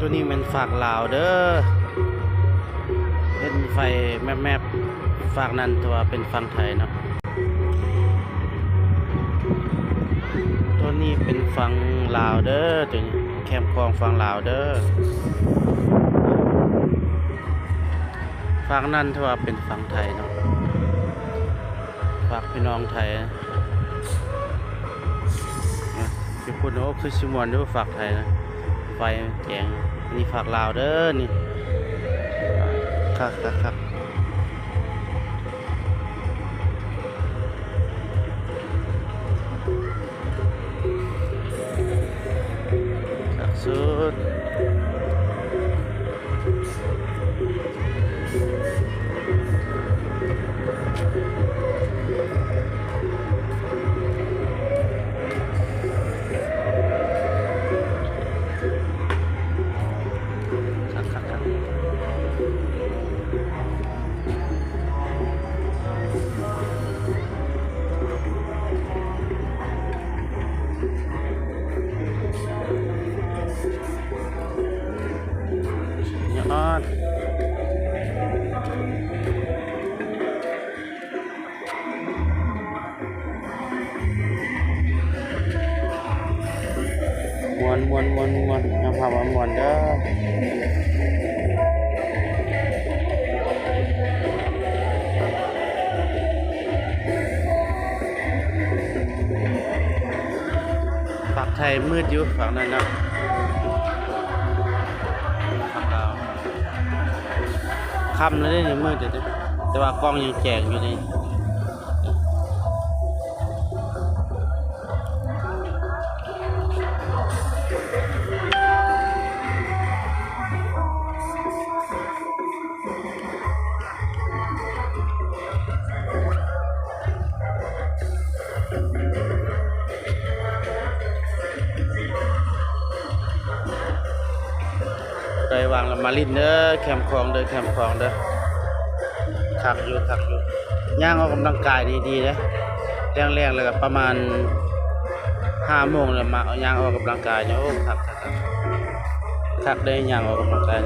ຕົວນີ້ແມ່ນຟາກລາວເດີ ເຫັນໄຟແມັບໆ ຟາກນັ້ນຖືວ່າເປັນຝັ່ງໄທເນາະ. ຕົວນີ້ເປັນຝັ່ງລາວເດີ ຕົວນີ້ແຄມຂອງຝັ່ງລາວເດີ ຟາກນັ້ນຖືວ່າເປັນຝັ່ງໄທເນາະ ຟາກພີ່ນ້ອງໄທ. ຢູ່ພຸ້ນ ໂອ້ ຄືຊິມ່ວນຢູ່ ຟາກໄທນະ ໄຟແຈງ. ນີ້ຟາກລາວເດີນີ້ ຄັກໆໆ ຄັກສຸດ. ຄັກໆໆ ຍອດ ມ່ວນໆໆໆ ຍອມຮັບວ່າມ່ວນເດີ. ຟາກໄທມືດຢູ່ ຟາກນັ້ນນະ ຟາກລາວ. ຄ່ຳແລ້ວເດ້ນີ້ ມືດແລ້ວເດ້ ແຕ່ວ່າກ້ອງຍັງແຈ້ງຢູ່ນີ້. ໄດ້ວ່າງແລ້ວມາຫຼິ້ນເດີ ແຄມຂອງເດີ ແຄມຂອງເດີ ຄັກຢູ່ ຄັກຢູ່. ຍ່າງອອກກຳລັງກາຍນີ້ດີເດ້ ແລງໆ ແລ້ວກໍປະມານຫ້າໂມງແລ້ວມາຍ່າງອອກກຳລັງກາຍນີ້ ໂອ້ ຄັກ ຄັກ ຄັກ ຄັກເດ້ ຍ່າງອອກກຳລັງກາຍ.